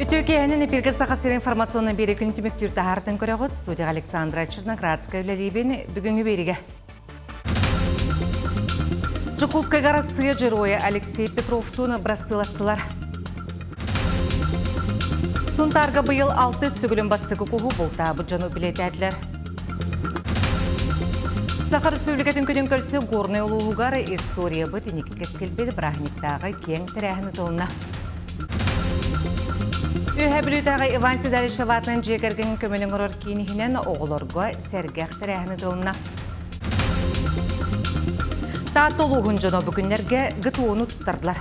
Үтүө киэһэнэн эпиргэ Саха сирин информационнай биэри күн түмүктүүр таһаартын көрөҕүт. Студияҕа Александра Черноградская үлэлиибин. Бүгүҥҥү биэригэ. Дьокуускайга Арассыыйа Дьоруойа Алексей Петровтуун бырастыыластылар. Сунтаарга быйыл алтыс төгүлүн бастакы куһу бултаабыт дьону билиэтээтилэр. Саха Республикатын күнүн көрсө Горнай улууһугар историябыт инники кэскилбит бырааһынньыктааҕы киэҥ тэрээһин ыытылынна. Үөһээ Бүлүүтээҕи Иван Седалищев аатынан дьиэ кэргэнин көмөнү оҥорор киин иһинэн оҕолорго сэргэх тэрээһин ыытылынна. Таатта улууһун дьоно бу күннэргэ ГТО-ну туттардылар.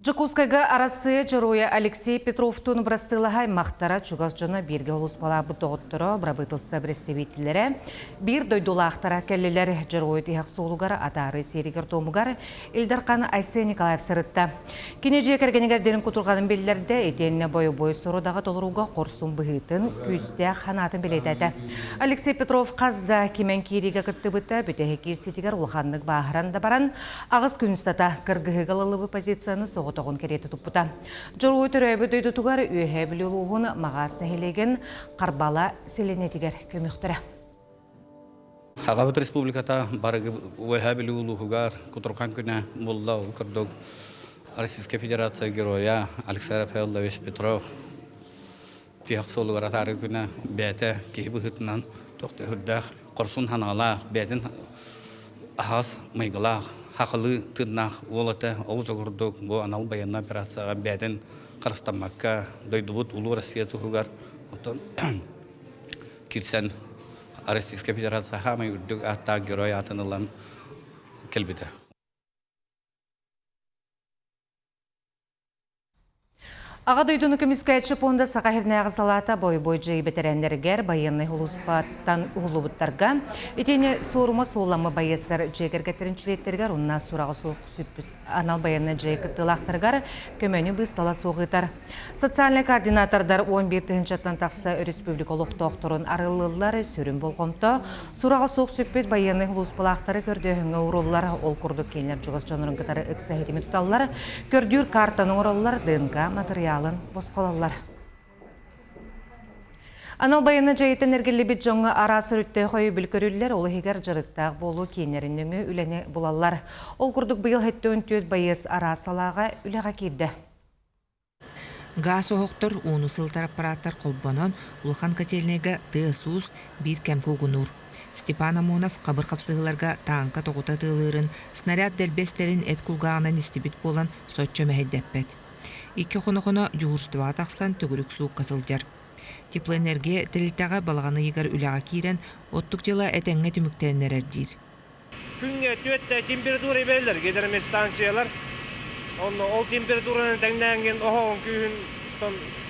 Дьокуускайга Арассыыйа Дьоруойа Алексей Петровтуун бырастыылаһа аймахтара, чугас дьоно, бииргэ улууспалаабыт доҕотторо, бырабыыталыстыба бэрэстэбиитэллэрэ, биир дойдулаахтара кэллилэр. Дьоруой тиһэх суолугар атаарыы сиэригэр-туомугар Ил Дархан Айсен Николаев сырытта. Кини дьиэ кэргэнигэр дириҥ кутурҕанын биллэрдэ, итиэннэ бойобуой сорудаҕы толорууга хорсун быһыытын, күүстээх санаатын бэлиэтээтэ. Алексей Петров хас да кимэн киириигэ кыттыбыта, бүтэһик киирсиитигэр улаханнык бааһыран да баран, аҕыс күн устата кыргыһыыга ылыллыбыт позицияны соҕотоҕун кэриэтэ туппута. Дьоруой төрөөбүт дойдутугар Үөһээ Бүлүү улууһун Маҕаас нэһилиэгин Харбала сэлиэнньэтигэр көмүөхтэрэ. Сахабыт Республиката барыгы Үөһээ Бүлүү улууһугар кутурҕан күнэ буолла. Ол курдук Российскай Федерация Геройа Алексей Рафаэлович Петров тиһэх суолугар атаарыы күнэ бэйэтэ киһи быһыытынан тохтөһүрдээх, хорсун санаалаах, бэйэтин аһаҕас майгылаах, хахылыы тыыннаах уол этэ. Ол курдук бу анал байыаннай операцияҕа бэйэтин харыстаммакка дойдубут Улуу Россия туһугар оттон киирсэн Российскай Федерация саамай үрдүк ааттаах герой аатын ылан кэлбитэ. Аҕа дойдуну көмүскээччи пуонда Саха сиринээҕи салаата бойобуой дьайыы бэтэрээннэригэр байыаннай сулууспаттан уһуллубуттарга, итини суорума суолламмыт байыастар дьиэ кэргэттэрин чилиэттэригэр уонна сураҕа суох сүппүт анал байыаннай дьайыы кыттыылаахтарыгар көмөнү быыстала суох ыытар. Социальнай координатордар 11 тыһыынчаттан тахса өрөспүүбүлүкэ олохтоохторун арыллыллар, сүрүн болҕомто сураҕа суох сүппүт байыаннай сулууспалаахтары көрдөөһүҥҥэ ууруллар. Ол курдук кинилэр чугас дьоннорун кытары ыкса ситими туталлар, көрдүүр картаны оҥороллор, ДНК матырыйаалын босхололлор. Анал байыаннай дьайыыттан эргиллибит дьоҥҥо араас өрүттээх өйөбүл көрүллэр, ол иһигэр дьарыктаах буолуу кииннэрин нөҥүө үлэни булаллар. Ол курдук быйыл 74 байыас араас салааҕа үлэҕэ киирдэ. Гаас оһохтор, ууну сылытар аппарааттар холбонон, улахан котельнайга тыас-уус биир кэм куугунуур. Степан Амонов хабыр хапсыһыыларга тааҥка тоҕута ытыалыырын, снаряд дэлби эстэрин эт кулгааҕынан истибит буолан соччо мэһэйдэппэт. Икки хоно-хоно дьуһуурустубаҕа тахсан төгүрүк суукка сылдьар. Теплоэнергия тэрилтэҕэ балаҕан ыйыгар үлэҕэ киирэн, оттук дьыла этэҥҥэ түмүктэннэрэр диир. Күҥҥэ түөртэ температура бэриллэр гидрометстанциялар. Онно ол температуранан тэҥнээҥҥин оһоҕун күүһүн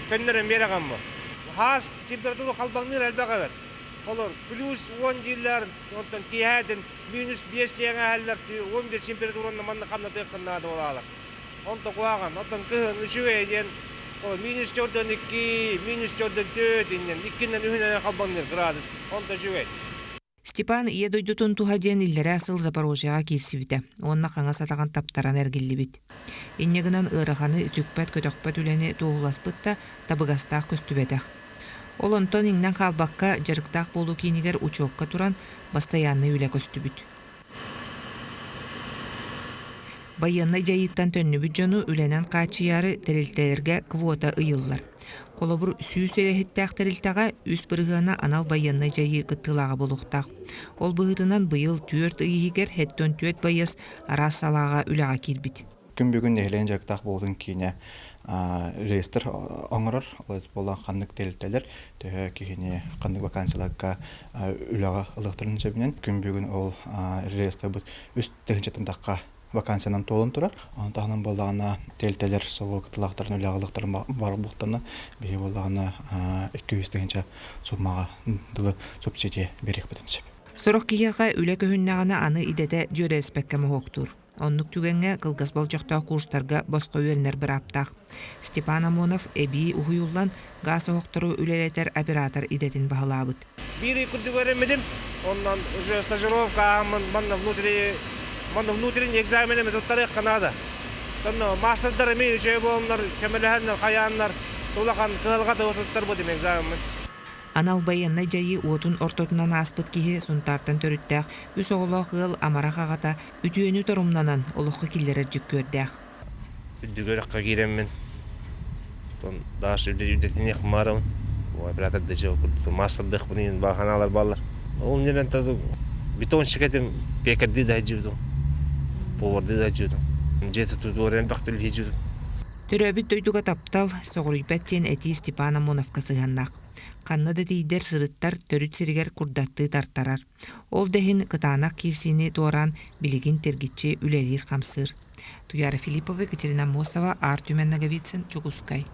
көннөрөн биэрэҕин бу. Хаас температура халбаҥныыр элбэх эбит. Олор плюс 10 дииллэр, онтон киэһээтин минус 5 диэн ааһаллар, 15 температураны манна хамнатыаххын наада буолаалар. Онто куһаҕан. Оттон кыһын үчүгэй диэн ол минус төрдөн 2, минус төрдөн 4 иннин, иккинэн үһүнэн халбаҥныыр градус. Онто үчүгэй. Степан Ийэ дойдутун туһа диэн иллэрээ сыл Запорожьеҕа киирсибитэ уонна хаҥас атаҕын таптаран эргиллибит. Инньэ гынан ыараханы сүкпэт-көтөхпөт үлэни туоһуласпыт да, табыгастаах көстүбэтэх. Ол онтон иҥнэн хаалбакка, дьарыктаах буолуу киинигэр учуокка туран, бастайааннай үлэ көстүбүт. Байыаннай дьайыыттан төннүбүт дьону үлэнэн хааччыйаары тэрилтэлэргэ квота ыйыллар. Холобур, 100 үлэһиттээх тэрилтэҕэ үс бырыһыана анал байыаннай дьайыы кыттыылааҕа буолуохтаах. Ол быһыытынан быйыл түөрт ый иһигэр 74 байыас араас салааҕа үлэҕэ киирбит. Күн бүгүн нэһилиэнньэ дьарыктаах буолуутун киинэ реестр оҥорор. Ол буолан ханнык тэрилтэлэр төһө киһини ханнык вакансияларга үлэҕэ ылыахтарын сөбүнэн күн бүгүн ол реестрбыт үс тыһыынчаттан тахха вакансиянан туолан турар. Ону таһынан буоллаҕына тэрилтэлэр собо кытылаахтарын үлэҕэ ылыахтарын баар буолтарына биһи буоллаҕына 200 тыһыынча суммаҕа дылы субсидия биэриэхпитин сөп. Сорох киһиэхэ үлэ көһүннэҕинэ аны идэтэ дьүөрэлэспэккэ моһуоктуур. Оннук түгэҥҥэ кылгас болдьохтоох курстарга босхо үөрэнэр бырааптаах. Степан Амонов эбии уһуйуллан гаас оһохтору үлэлэтэр оператор идэтин баһылаабыт. Биир ый курдук үөрэммитим. Онон уже стажировка ааһаммын манна внутри Манна внутренний экзамен эми туттарыахха наада. Онно маастардар эмиэ үчүгэй буоланнар, көмөлөһөннөр, хайааннар улахан кыһалҕа да туттарбытым экзамеммын. Анал байыаннай дьайыы уотун ортотунан ааспыт киһи Сунтаартан төрүттээх үс оҕолоох ыал амарах аҕата үтүөнү торумнанан олоххо киллэрэр дьүккүөрдээх. Үрдүк үөрэххэ киирэммин, даже үрдэтиниэх маарабын. Оператор да дьиэ курдук маастардыахпын иһин баҕа баллар. Ол иннинэн бетонщик этим, пекарьдыы да сылдьыбытым, повардыы да сылдьыбытым. Дьиэ тутуутугар элбэх үлэлии сылдьыбытым. Төрөөбүт дойдуга таптал, сөҕүрүйбэт диэн этии Степан Амоновка сыһыаннаах. Ханна да тиийдэр сырыттар төрүт сиригэр курдаттыы тартарар. Ол да иһин кытаанах киирсиини туораан билигин тиргиччи үлэлиир-хамсыыр. Туяра Филиппова, Екатерина Аммосова, Артюмен Ноговицын, Дьокуускай.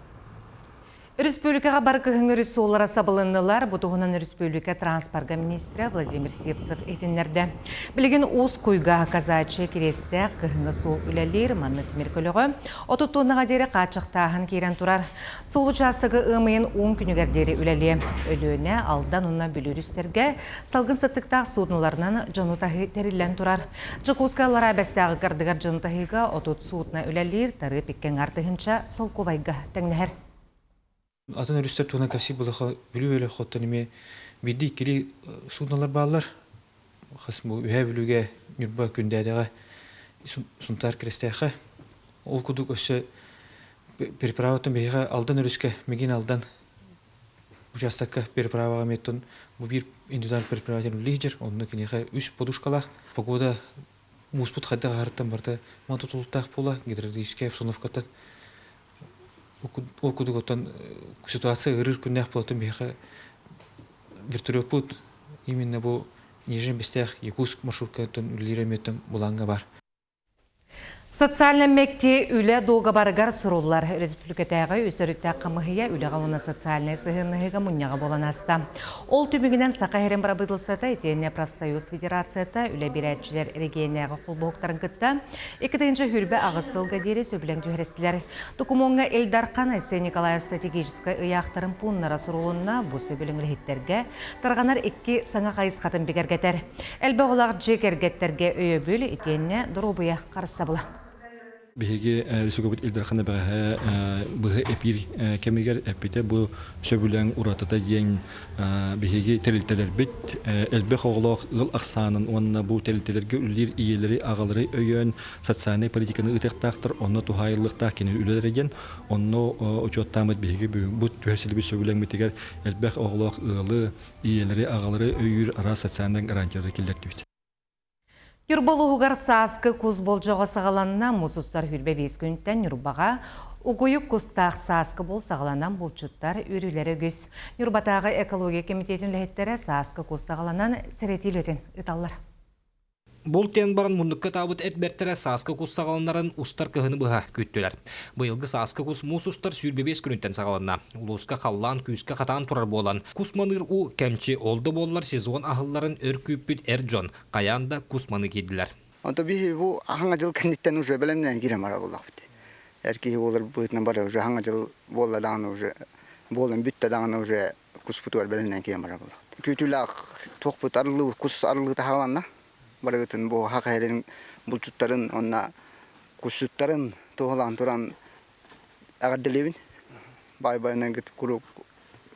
Республикаҕа бар кыһыҥҥы өрүс суоллара сабылыннылар. Бу туһунан республика транспорга министрэ Владимир Сивцев иһитиннэрдэ. Билигин Уус Куйга Казачья Кириэстээх кыһыҥҥы суол үлэлиир. Манна тимир көлөҕө 30 тоннаҕа диэри хааччахтааһын киирэн турар. Суол учаастагы ыам ыйын 10 күнүгэр диэри үлэлиэ. Өлүөнэ, Алдан уонна Бүлүү өрүстэргэ салгын сыттыктаах судноларынан дьону таһыы тэриллэн турар. Дьокуускай Аллараа Бэстээҕи ардыгар дьону таһыыга 30 судно үлэлиир, тарыып икки аҥаар тыһыынча солкуобайга тэҥнэһэр. Атын өрүстэр туһунан кэпсиир буоллахха, Бүлүү бөлөх оттон эмиэ биирдии-иккилии суднолар бааллар. Хас бу Үһээ Бүлүүгэ, Ньурба Күндээдэҕэ, Сунтаар Кирэстээххэ. Ол курдук өссө переправаттан биһиэхэ Алдан өрүскэ, Мигин Алдан участокка переправаҕа эмиэ бу биир индивидуальный переправатель үлэлии сылдьар. Онно киниэхэ үс подушкалаах. Погода мууспут хайдах аһарыттан барыта тутулуктаах буола, гидрологическай обстановкаттан Ол курдук оттон ситуация ыарыыр күннээх буолатын биһиэхэ вертолеппут именно бу Нижний Бэстээх Якутск маршруткаттан үлэлиир эмиэттэн булаҥҥа бар. Социальнай мэктиэ үлэ дуогабарыгар суруллар. Республикатааҕы үс өрүттээх хамыһыйа үлэҕэ уонна социальнай сыһыаннаһыыга мунньаҕа буолан ааста. Ол түмүгүнэн Саха сирин бырабыыталыстыбата итиэннэ профсоюз федерацията үлэ биэрээччилэр эрэгийиэннээҕи холбоһуктарын кытта 2028 сылга диэри сөбүлэҥ түһэристилэр. Докумуоҥҥа Ил Дархан Айсен Николаев стратегическай ыйаахтарын пууннара сурулунна. Бу сөбүлэҥ үлэһиттэргэ тарҕанар икки саҥа хайысхатын бигэргэтэр. Элбэх оҕолоох дьиэ кэргэттэргэ өйөбүл итиэннэ доруобуйа харыстабыла. Биһиги республикабыт Ил Дархана бэҕэһээ быһа эпиир кэмигэр эппитэ бу сөбүлэҥ уратыта диэн биһиги тэрилтэлэрбит элбэх оҕолоох ыал ахсаанын уонна бу тэрилтэлэргэ үлэлиир ийэлэри, аҕалары өйөөн социальнай политиканы ыытыахтаахтар, онно туһаайыллыахтаах кини үлэлэрэ диэн онно учуоттааммыт биһиги бу түһэрсиллибит сөбүлэҥмитигэр элбэх оҕолоох ыалы, ийэлэри, аҕалары өйүүр араас социальнай гарантиялары киллэрдибит. Ньурба улууһугар сааскы кус болдьоҕо саҕаланна. Муус устар 25 күнтэн Ньурбаҕа угуйук кустаах сааскы бул саҕаланан булчуттар үөрүүлэрэ үгүс. Ньурбатааҕы экология кэмитиэтин үлэһиттэрэ сааскы кус саҕаланан сэрэтии үлэтин ыыталлар. Булт диэн баран муннукка таабыт эт бэртэрэ сааскы кус саҕаланарын устар кыһыны быһа күүттүлэр. Быйылгы сааскы кус муус устар 25 күнүттэн саҕаланна. Улууска халлаан күүскэ хатаан турар буолан, кус маныыр уу кэмчи, ол да буоллар сезон аһылларын өр күүппүт эр дьон хайаан да кус маны киирдилэр. Онто биһи бу аһаҥа дьыл кэнниттэн уже бэлэмнээн киирэн барар буоллахпыт. Эр киһи буолар быһыытынан бары уже аһаҥа дьыл буолла даҕаны уже буолан бүттэ даҕаны уже куспутугар бэлэмнээн киирэн барар буоллахпыт. Күүтүүлээх туохпут арыллыы кус арыллыыта хааланна. Барыгытын бу саха сирин булчуттарын уонна кусчуттарын туоһулаан туран эҕэрдэлиибин. Баай-байынан куруук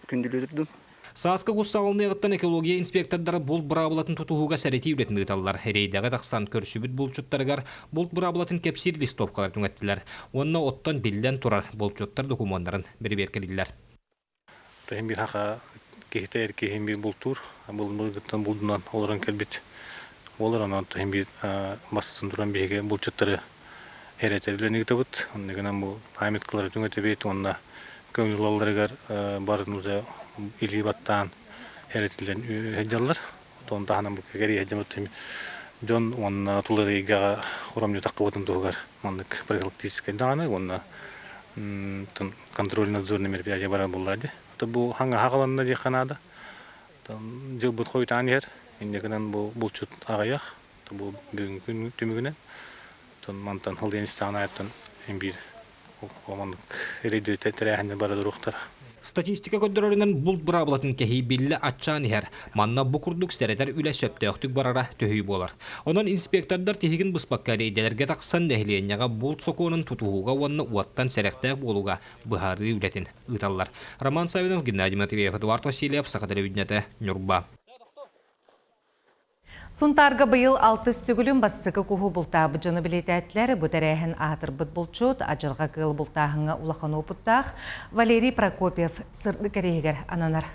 күндүлүү турдун. Сааскы кус саҕаланыаҕыттан экология инспектордара булт быраабылатын тутуһууга сэрэтии үлэтин ыыталлар. Рейдэҕэ тахсан көрсүбүт булчуттарыгар булт быраабылатын кэпсиир листовкалар түҥэттилэр. Уонна оттон биллэн турар булчуттар докумуоннарын бэрэбиэркэлииллэр. Иһин биир хаха киһитэ эр киһи биир бултуур, булдугуттан булдунан олорон кэлбит буолар. Онон иһин биир бастатан туран биһиги булчуттары эрэтэр үлэни ыытабыт. Оннугунан бу памяткалары түҥэтэбит уонна көҥүл ылалларыгар барын уже илии баттаан эрэтиллэн сылдьаллар. Оттон таһынан бу кэрийэ сылдьабыт дьон уонна туларыйгаҕа хоромньу таххыбытын туһугар маннык профилактическай даҕаны уонна контрольно-надзорный мероприятие барар буолла дии. Бу хаҥаһа халанна диэххэ наада. Дьылбыт хойутаан иһэр. Инньэ гынан бу булчут аҕыйах. Бу бүгүҥкү түмүгүнэн. Мантан хыл диэн истэҕин аайыттан биир маннык эрэйдиэтэй тэрээһиннэр бара туруохтара. Статистика көрдөрөрүнэн булт быраабылатын кэһии биллэ аччаан иһэр. Манна бу курдук сэрэтэр үлэ сөптөөхтүк барара төһүү буолар. Онон инспектордар тиһигин быспакка рейдэлэргэ тахсан нэһилиэнньэҕэ булт сокуонун тутуһууга уонна уоттан сэрэхтээх буолууга быһаарыы үлэтин ыыталлар. Роман Савинов, Геннадий Матвеев, Эдуард Васильев, Саха телевидениетэ, Ньурба. Сунтаарга быйыл алтыс төгүлүн бастакы куһу бултаабыт дьону бэлиэтээтилэр. Бу тэрээһин аатырбыт булчут, адьырҕа кыыл бултааһыҥҥа улахан уопуттаах Валерий Прокопьев сырдык эриэһигэр ананар.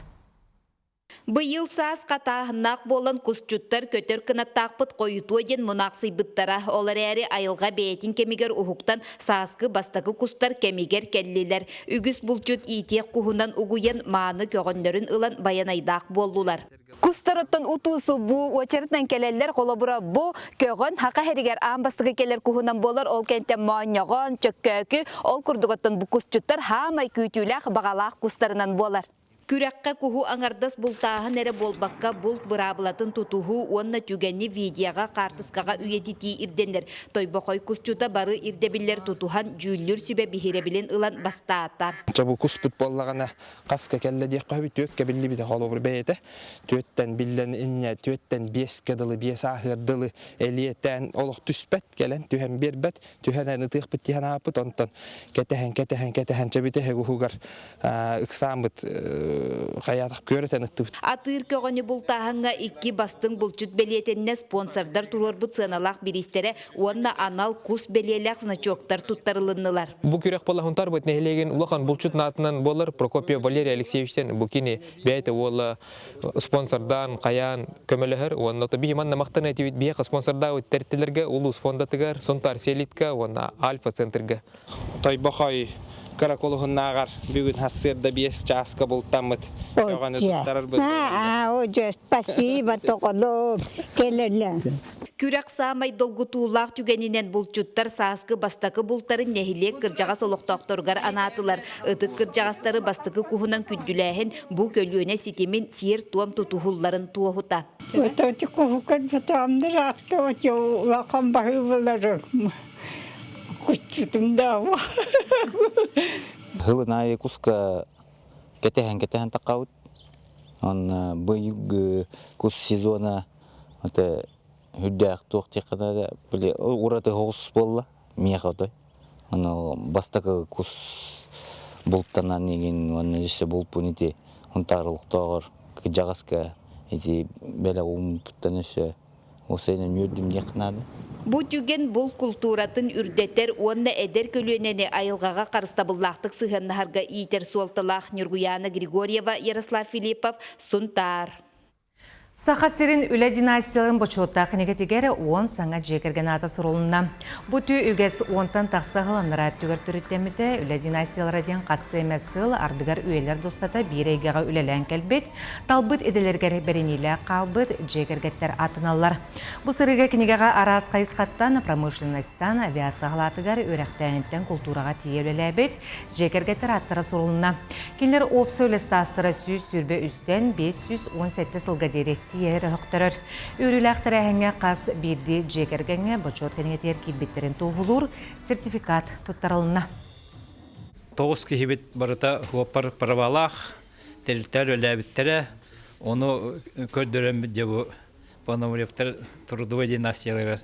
Быйыл саас хатааһыннаах буолан кусчуттар көтөр кынаттаахпыт хойутуо диэн мунаахсыйбыттара. Ол эрээри айылҕа бэйэтин кэмигэр уһуктан сааскы бастакы кустар кэмигэр кэллилэр. Үгүс булчут иитиэх куһунан угуйан мааны көҕөннөрүн ылан байанайдаах буоллулар. Кустарыттан утуусу бу уочаратынан кэлэллэр, холобура бу көҕөн хака хэригэр аан бастакы кэлэр куһунан буолар, ол кэнтэн моонньоҕон, чөккөөкү, ол курдугуттан бу кусчуттар хаамай күүтүүлээх баҕалаах кустарынан буолар. Күрэххэ куһу аҥардас бултааһын эрэ буолбакка, булт быраабылатын тутуһуу уонна түгэни видеоҕа, хаартыскаҕа үйэтитии ирдэнэр. Тойбохой кусчута бары ирдэбиллэр тутуһан, дьүүллүүр сүбэ биһирэбилин ылан бастаата. Чэ бу куспут буоллаҕына хаска кэллэ диэххэ сөбүй түөккэ биллибитэ холобур бэйэтэ түөттэн биллэн инньэ түөттэн биэскэ дылы биэс ааһыар дылы элиэтээн олох түспэт кэлэн түһэн биэрбэт түһэн ытыахпыт тиһэн ааппыт онтон кэтэһэн кэтэһэн кэтэһэн чэбитэһик уһугар ыксааммыт хайаатах күөрэтэн ыттыбыт. Атыыр көҕөнү бултааһыҥҥа икки бастыҥ булчут бэлиэтэннэ спонсордар туруорбут сыаналаах бириистэрэ уонна анал кус бэлиэлээх значоктар туттарылыннылар. Бу күрэх Балаһунтарбыт нэһилиэгин улахан булчут наатынан буолар Прокопьев Валерий Алексеевичтэн бу кини бэйэтэ уола спонсордаан, хайаан көмөлөһөр уонна то биһи манна махтана этибит биһиэхэ спонсордаабыт тэрилтэлэргэ улуус фондатыгар, Сунтаар Селитка уонна Альфа центрга. Тойбохой Караколуһуннааҕар бүгүн хассыарда биэс чааска бултаммыт көҕөнү туттарарбыт. Спасибо, тоҕолоом, кэлэлэ. Күрэх саамай долгутуулаах түгэнинэн булчуттар сааскы бастакы бултарын нэһилиэк кырдьаҕас олохтоохторугар анаатылар. Ытык кырдьаҕастары бастакы куһунан күндүлээһин бу көлүөнэ ситимин сиэр-туом тутуһулларын туоһута. Вот куһукар бутаамнар аахтабат улахан баһыыбалары куччутум да Хылын аайы куска кэтэһэн-кэтэһэн таххабыт. Онно быйылгы кус сезона это үрдээх туох диэххэ наада били ураты оҕус буолла миэхэ отой. Ону бастакы кус бултанан игин уонна өссө булпун ити Хунтаарылыктооҕор кыдьаҕаска ити бэлэх ууммуттан өссө Уопсайынан үөрдүм диэххэ наада. Бу түгэн булт култууратын үрдэтэр уонна эдэр көлүөнэни айылҕаҕа харыстабыллаахтык сыһыаннаһарга иитэр суолталаах Ньургуйаана Григорьева, Ярослав Филиппов, Сунтаар. Саха сирин үлэ династияларын бочуоттаах кинигэтигэр уон саҥа дьиэ кэргэн аата сурулунна. Бу түү үгэс уонтан тахса ыһыланнара өттүгэр төрүттэммитэ. Үлэ династиялара диэн хас эмэ сыл ардыгар үйэлэр дустата биир эйгэҕэ үлэлээн кэлбит, талбыт идэлэригэр бэриниилээх хаалбыт дьиэ кэргэттэр ааттаналлар. Бу сырыыга кинигэҕэ араас хайысхаттан промышленностан, авиация салаатыгар, үөрэхтээһинтэн култуураҕа тиийэ үлэлээбит дьиэ кэргэттэр ааттара сурулунна. Кинилэр уопсай үлэ ыстаастара 123-тэн 517 сылга диэри тиийэр өһөхтөрөр. Үөрүүлээх тэрээһиҥҥэ хас биирдии дьиэ кэргэҥҥэ бочуот кинигэтигэр киирбиттэрин туоһулуур сертификат туттарылынна. Тоҕус киһибит барыта уоппар правалаах, тэрилтэлэр үлэлээбиттэрэ, ону көрдөрөммүт дьэ бу Пономаревтар трудовой династияларыгар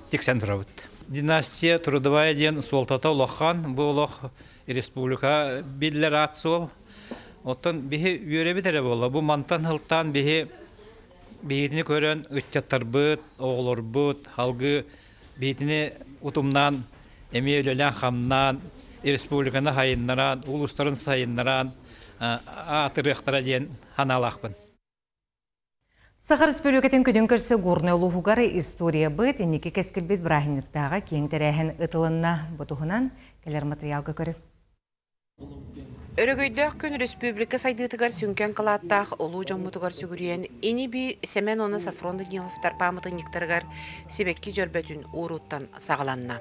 тиксэн турабыт. Династия трудовая диэн суолтата улахан, бу олох республика биллэр аат суол. Оттон биһи үөрэбит эрэ буолла. Бу мантан сылтаан биһи биһитини көрөн ыччаттарбыт, оҕолорбут алгыы биһитини утумнаан эмиэ үлэлээн-хамнаан республиканы сайыннаран, улуустарын сайыннаран аатырыахтара диэн санаалаахпын. Саха Республикатын күнүн көрсө Горнай улууһугар историябыт, инники кэскилбит бырааһынньыктааҕы киэҥ тэрээһин ытылынна. Бу туһунан кэлэр матырыйаалга көрүҥ. Өрөгөйдөөх күн республика сайдыытыгар сүҥкэн кылааттаах улуу дьоммутугар сүгүрүйэн ини-бии Сэмэн уонна Софрон Даниловтар пааматынньыктарыгар сибэкки дьөрбөтүн ууруттан саҕаланна.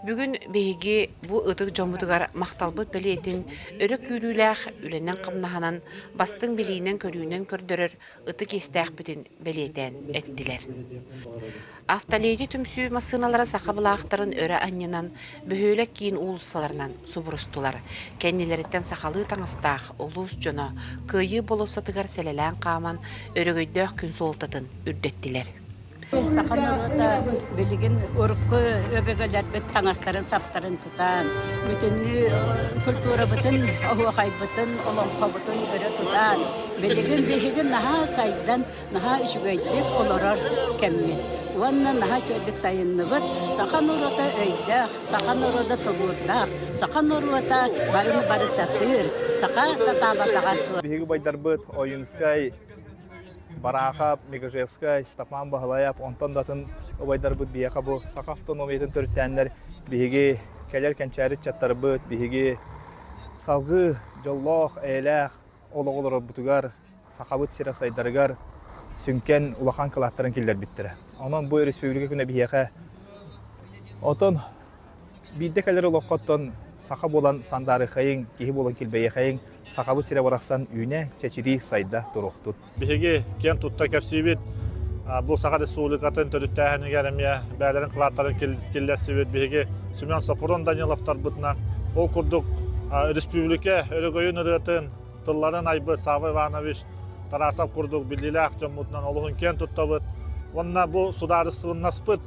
Бүгүн биһиги бу ытык дьоммутугар махталбыт бэлиэтин өрө күүрүүлээх үлэнэн-хамнаһынан, бастыҥ билиинэн-көрүүнэн көрдөрөр ытык иэстээхпитин бэлиэтээн эттилэр. Автоледи түмсүү массыыналара саха былаахтарын өрө анньынан, бөһүөлэк киин уулуссаларынан субурустулар. Кэннилэриттэн сахалыы сахалыы таҥастаах улуус дьоно Кыайыы болуоссатыгар сэлэлээн хааман, өрөгөйдөөх күн суолтатын үрдэттилэр. Саха норуота билигин урукку өбүгэлэрбит таҥастарын-саптарын тутан, бүтүннүү культурабытын, оһуохайбытын, олоҥхобутун өрө тутан, билигин биһиги наһаа сайдан, наһаа үчүгэйдик олорор кэммит. Уонна наһаа үчүгэйдик сайынныбыт. Саха норуота өйдөөх, саха норуота тулуурдаах, саха норуота барыны бары сатыыр, саха сатаабатаҕа суох. Биһиги убайдарбыт Ойуунскай, Бараахап, Мегажевскай, Степан Баһылайап, онтон да атын убайдарбыт биһиэхэ бу саха автономиятын төрүттээннэр биһиги кэлэр кэнчээри ыччаттарбыт, биһиги салгыы дьоллоох, эйэлээх олоҕу олорорбутугар, Сахабыт сирэ сайдарыгар сүҥкэн улахан кылааттарын киллэрбиттэрэ. Онон бу өрөспүүбүлүкэ күнэ биһиэхэ отон биирдэ кэлэр олоххоттон саха буолан сандаарыхайыҥ, киһи буолан килбэйиэхэйиҥ, Сахабыт сирэ барахсан үүнэ, чэчирии сайда туруохтун. Биһиги киэн тутта кэпсиибит. Бу Саха Республикатын төрүттээһинигэр эмиэ бэйэлэрин кылааттарын киллэрсибит биһиги Семен Софрон Даниловтарбытынан ол курдук республика өрөгөйүн ырыатын тылларын айбыт Савва Иванович Тарасов курдук биллиилээх дьоммутунан олуһун киэн туттабыт. Уонна бу судаарыстыбаннаспыт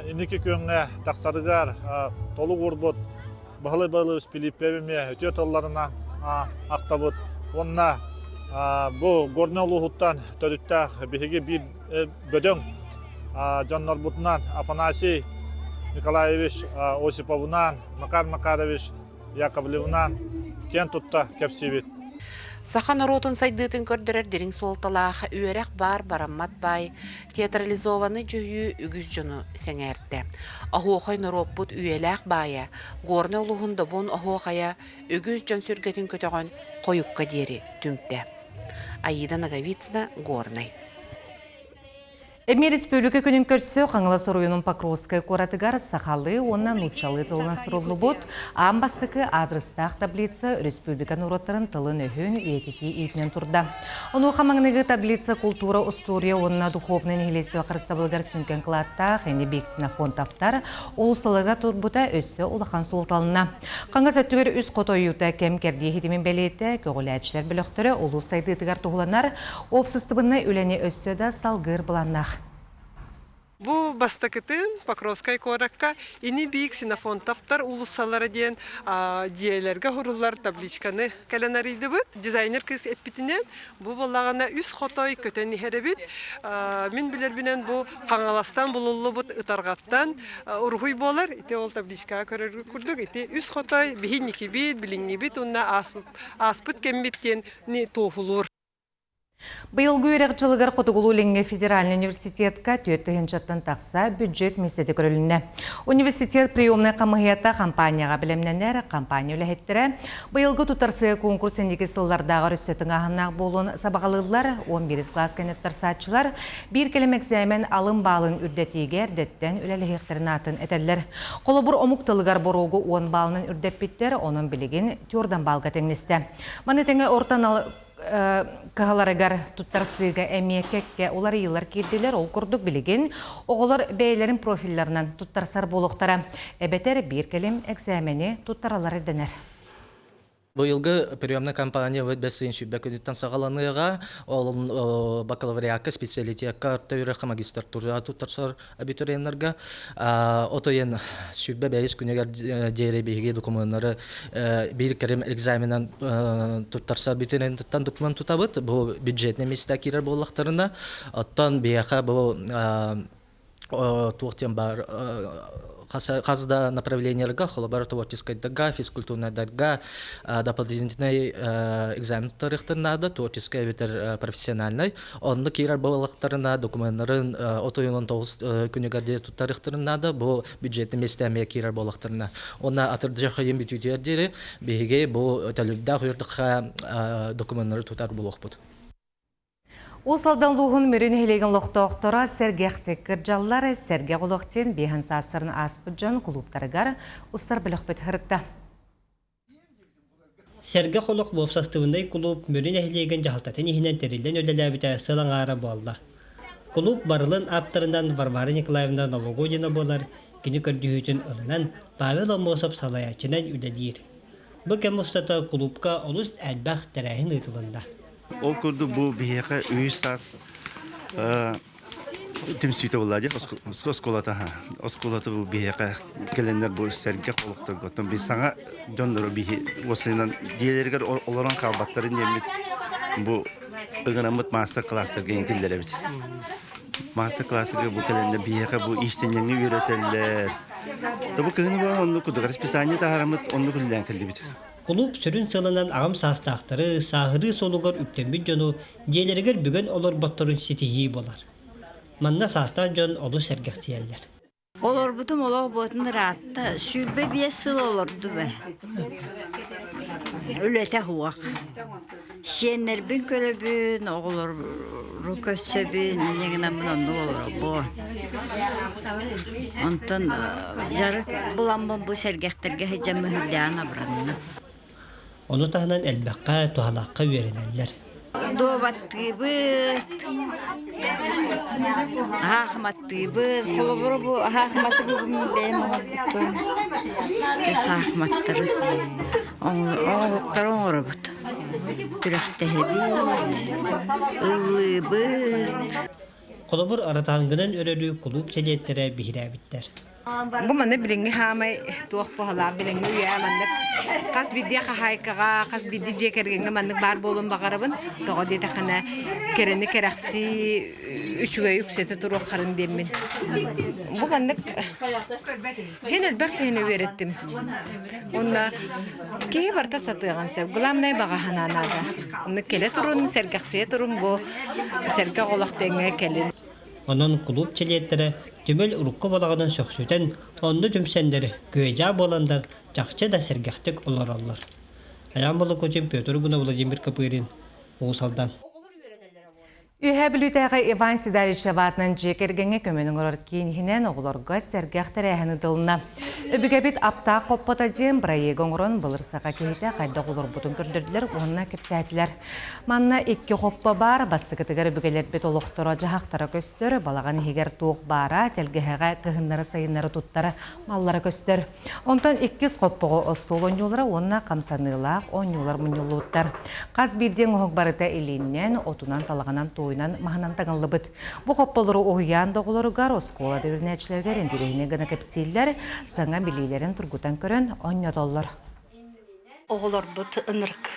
инники күөҥҥэ тахсарыгар толук уурбут Баһылай Баһылаевич Пилиппев эмиэ үтүө тылларынан ахтабыт. Уонна бу Горнай улууһуттан төрүттээх биһиги биир бөдөҥ дьоннорбутунан Афанасий Николаевич Осиповунаан, Макар Макарович Яковлевнаан киэн тутта кэпсиибит. Саха норуотун сайдыытын көрдөрөр дириҥ суолталаах үөрэх баар бараммат баай театрализованнай дьүһүйүү үгүс дьону сэҥээрдэ. Оһуохай норуоппут үйэлээх баайа, Горнай улууһун добун оһуохайа үгүс дьон сүргэтин көтөҕөн хойукка диэри түмтэ. Аида Ноговицына, Горнай. Эмиэ Республика күнүн көрсө Хаҥалас оройуонун Покровскай куоратыгар сахалыы уонна нууччалыы тылынан суруллубут аан бастакы аадырыстаах таблица республика норуоттарын тылын-өһүн үйэтитии иитинэн турда. Онуоха маҥнайгы таблица култуура, устуоруйа уонна духовнай нэһилиэстибэ харыстабылыгар сүҥкэн кылааттаах Эни Бексинофонтовтар улуусталарга турбута өссө улахан суолталанна. Хаҥас өттүгэр үс хотойуута кэм-кэрдии ситимин бэлиэтэ, көҕүлээччилэр бөлөхтөрө улуус сайдыытыгар туһуланар Уопсастыбаннай үлэни өссө да салгыыр былааннаах. Бу бастакытын Покровскай куоракка ини-бии Ксенофонтовтар уулуссалара диэн дьиэлэргэ уһуруллар табличканы кэлэн арыйдыбыт. Дизайнер кыыс эппитинэн, бу буоллаҕына үс хотой көтөн иһэр эбит. Мин билэрбинэн бу Хаҥаластан булуллубут ытарҕаттан уруһуй буолар. Ити ол табличкаҕа көрөр курдук ити үс хотой биһинникибит, билиҥҥибит уонна ааспыт кэммит диэн туоһулуур. Быйылгы үөрэх дьылыгар Хотугулуу-Илиҥҥи федеральнай университетка 4 тыһыынчаттан тахса бюджет миэстэтэ көрүлүннэ. Университет приемнай хамыыһыйата компанияҕа бэлэмнэнэр, компания үлэһиттэрэ быйылгы тутарсыга конкурс инники сыллардааҕар өссө тыҥааһыннаах буолуон сабаҕалыыллар. 11 кылаас кэнниттарсааччылар биир кэлим экзамен алын баалын үрдэтиигэ эрдэттэн үлэлэһиэхтэрин аатын этэллэр. Холобур, омук тылыгар боруогу 10 баалынан үрдэппиттэр, онон билигин түөрт баалга тэҥнэстэ. Маны тэҥэ орто анал кыһаларыгар туттарсыыга эмиэ кэккэ уларыйыылар киирдилэр. Ол курдук билигин оҕолор бэйэлэрин профилларынан туттарсар буолуохтара. Эбэтэр биир кэлим экзамени туттараллар ирдэнэр. Быйылгы приемная кампания бэс ыйын сүүрбэ күнүттэн саҕаланыаҕа. Ол бакалавриакка, специалитекка, орто үөрэххэ магистратураҕа туттарсар абитуриеннарга от ыйын 25 күнүгэр диэри биһиги докумуоннары биир кэрим экзаменан туттарса абитуриенттан документ тутабыт. Бу бюджетный места киирэр буоллахтарына, оттон биһиэхэ бу туох диэн баар хас да направлениеларга, холобур творческайдарга, физкультурнайдарга дополнительный экзамен туттарыахтарын наада, творческай эбэтэр профессиональный. Онно киирэр буоллахтарына докуменнарын отуйунан тоҕус күнүгэр диэри туттарыахтарын наада. Бу бюджетный местэ киирэр буоллахтарына. Уонна атырдьах ыйын бүтүүтүгэр диэри биһиги бу төлөбүрдээх үөрдэххэ докуменнары тутар буолуохпут. Уус Алдан улууһун Мүрү нэһилиэгин олохтоохторо сэргэхтик кырдьаллар, сэргэх олох диэн биэһэн саастарын ааспыт дьон кулууптарыгар устар бөлөхпүт сырытта. Сэргэх олох уопсастыбаннай кулууп Мүрү нэһилиэгин дьаһалтатын иһинэн тэриллэн үлэлээбитэ сыл аҥаара буолла. Кулууп барылын ааптарынан Варвара Николаевна Новогодина буолар, кини көрдөһүүтүн ылынан Павел Аммосов салайааччынан үлэлиир. Бу кэм устата кулуупка олус элбэх тэрээһин ыытылынна. Ол курдук бу биһиэхэ үһүс саас түмсүүтэ буолла дии оскуолата оскуолата бу биһиэхэ кэлэннэр бу сэргэх олохторго оттон би саҥа дьоннору биһи уосайынан дьиэлэригэр олорон хаалбаттарын диэммит бу ыҥыраммыт маастар-кылаастарга киллэрэбит. Маастар-кылаастарга бу кэлэннэр биһиэхэ бу иистэнньэҥҥэ үөрэтэллэр. Да бу кыһыны буолан оннук курдук расписание таһаараммыт оннук үлэлээн кэллибит. Кулууп сүрүн сыалынан аҕам саастаахтары сааһырыы суолугар үктэммит дьону дьиэлэригэр бүгэн олорботторун ситиһии буолар. Манна саастаах дьон олус сэргэхсийэллэр. Олорбутум олох буотун ыраатта. 25 сыл олордум ээ. Үлэтэ суох. Сиэннэрбин көрөбүн, оҕолору көрсөбүн, инньэ гынаммын оннук олоробун. Онтон дьарык буламмын бу сэргэхтэргэ сылдьаммын сүрдээҕин абыранным. Ону таһынан элбэххэ, туһалаахха үөрэнэллэр. Дуобаттыыбыт, аахматтыыбыт. Холобура бу аахматы бүгүн бэйэм оҥорбутум. Саахматтары оҥоһуктары оҥоробут. Күрэхтэһэбит, ыллыыбыт. Холобур, аратаангынан өрөрү кулууп чэлиэттэрэ биһирээбиттэр. Бу манна билиҥҥи хаамай туох буолалаах билиҥҥи үйэ маннык хас биирдии хаһаайкаҕа, хас биирдии дьиэ кэргэҥҥэ маннык баар буолуон баҕарабын. Тоҕо диэтэххинэ кэрэни кэрэхсии үчүгэй үксэтэ туруоххарын диэммин. Бу маннык син элбэх киһини үөрэттим. Уонна киһи барыта сатыаҕын сөп. Главное баҕа санаа наада. Онно кэлэ турун, сэргэхсийэ турун бу сэргэх олох тэҥҥэ кэлин. Онон кулууп чилиэттэрэ түмэл урукку балаҕанын сөхсүтэн, онно түмсэннэр, күө-дьаа буоланнар чахчы да сэргэхтик олороллор. Айаан Болокутин, Петр Гуна, Владимир Копырин, Уус Алдан. Үөһээ Бүлүүтээҕи Иван Седалищев аатынан дьиэ кэргэҥҥэ көмөнү оҥорор киин иһинэн оҕолорго сэргэх тэрээһин ыытылынна. Өбүгэбит аптаах хоппото диэн бырайыагы оҥорон былыр саха киһитэ хайдах олорбутун көрдөрдүлэр уонна кэпсээтилэр. Манна икки хоппо баар, бастакытыгар өбүгэлэрбит олохторо-дьаһахтара көстөр, балаҕан иһигэр туох баара, тэлгэһэҕэ кыһыннары-сайыннары туттар маллара көстөр. Онтон иккис хоппоҕо остуол оонньуулара уонна хамсаныылаах оонньуулар мунньуллубуттар. Хас биирдии оҥоһук барыта илииннэн, отунан, талаҕынан, туойунан, маһынан таҥыллыбыт. Бу хопполору уһуйаан да оҕолоругар, оскуола да үөрэнээччилэригэр интэриэһинэй гына кэпсииллэр, саҥа билиилэрин тургутан көрөн оонньотоллор. Оҕолорбут ынырык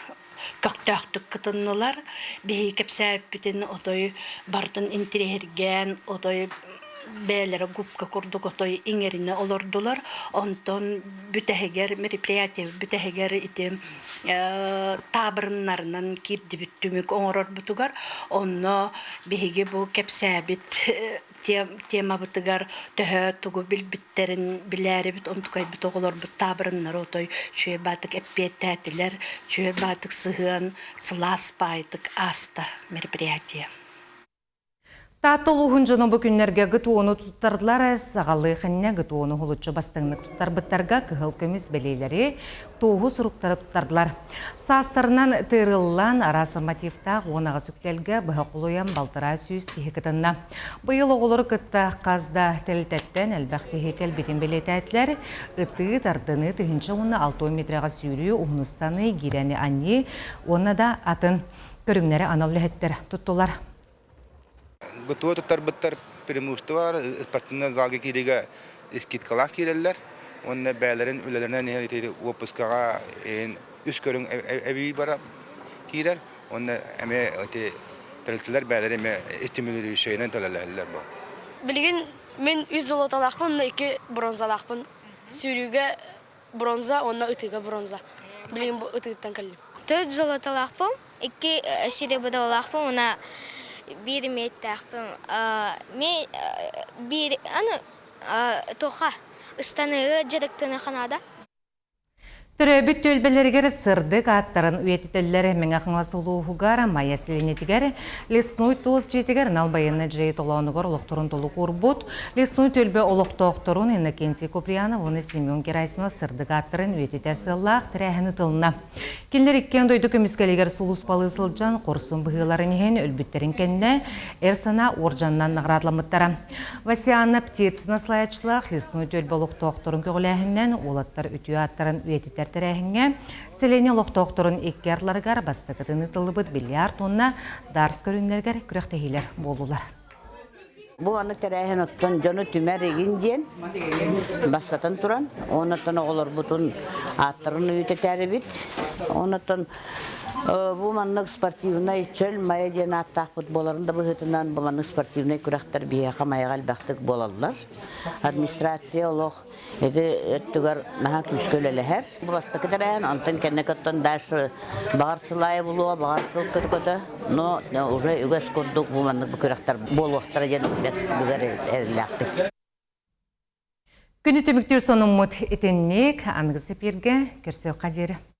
көхтөөхтүк кытыннылар. Биһиги кэпсээбиппитин отой барытын интириэһиргээн, отой бэйэлэрэ губка курдук отой иҥэринэ олордулар. Онтон бүтэһигэр мероприятие бүтэһигэр ити таабырыннарынан киирдибит түмүк оҥорорбутугар. Онно биһиги бу кэпсээбит темабытыгар төһө тугу билбиттэрин билээрибит, онтукайбыт оҕолорбут таабырыннары отой үчүгэй баатык эппиэттээтилэр, үчүгэй баатык сыһыан сылаас баайдык ааста мероприятие. Таатта улууһун дьоно бу күннэргэ ГТО-ну туттардылар. Саҕалыы ханна ГТО-ну уһулуччу бастыҥнык туттарбыттарга кыһыл көмүс бэлиэлэри, туоһу суруктары туттардылар. Саастарынан тыырыллан, араас нормативтаах 18 үктэлгэ быһа холуйан 600 киһи кытынна. Быйыл оҕолору кытта хас да тэрилтэттэн элбэх киһи кэлбитин бэлиэтээтилэр. Ытыы, тардыныы, 1060 метрэҕэ сүүрүү, уһунустаныы, гиирэни анньыы уонна да атын көрүҥнэри анал үлэһиттэр туттулар. ГТО туттарбыттар преимущество спортивнай залга киириигэ скидкалаах киирэллэр уонна бэйэлэрин үлэлэринэн иһэр ити уоппускаҕа үс көрүҥ эбии бара киирэр уонна эмиэ ити тэрилтэлэр бэйэлэрэ эмиэ стимулирующайынан төлөлөһөллөр бу. Билигин мин үс золотолаахпын уонна икки бронзалаахпын. Сүүрүүгэ бронза уонна ытыыга бронза. Билигин бу ытыыттан кэллим. Төрт золотолаахпын, икки серебролаахпын уонна биир имиэттээхпин. Мен биир аны туохха ыстаныыга дьарыктаныахха наада. Төрөөбүт түөлбэлэригэр сырдык ааттарын үйэтитэллэр Мэҥэ Хаҥалас улууһугар Майа сэлиэнньэтигэр Лесной туос дьиэтигэр анал байыаннай дьайыы толоонугар олохторун толук уурбут Лесной түөлбэ олохтоохторун Иннокентий Куприянов уонна Семен Герасимов сырдык ааттарын үйэтитэ сыаллаах тэрээһин ыытылынна. Кинилэр иккиэн дойду көмүскэлигэр сулууспалыы сылдьан хорсун быһыыларын иһин өлбүттэрин кэннэ эр санаа уордьанынан наҕараадаламмыттара. Васяна Птицына салайааччылаах Лесной түөлбэ олохтоохторун көҕүлээһининэн уолаттар үтүө ааттарын үйэтитэр тэрээһиҥҥэ сэлиэнньэ олохтоохторун икки ардыларыгар бастакытын ыытыллыбыт бильярд уонна дартс көрүҥнэригэр күрэхтэһиилэр буоллулар. Бу аны тэрээһин оттон дьону түмэр игин диэн бастатан туран, оннуттан оҕолорбутун ааттарын үтэтээрибит. Оннуттан бу маннык спортивнай чөл майа диэн ааттаахпыт буоларын да быһыытынан бу маннык спортивнай күрэхтэр биһиэхэ майаҕа элбэхтик буолаллар. Администрация олох Ити өттүгэр наһаа күүскэ үлэлэһэр. Бу бастакы тэрээһин, онтон кэнники дальше баҕар сылайа булуо, баҕар сыл көтө-көтө, но уже үгэс курдук бу маннык бу күрэхтэр буолуохтара диэн бүгэр эрэллээхпит. Күнү түмүктүүр сонуммут итинник аныгы эпииргэ көрсүөххэ диэри.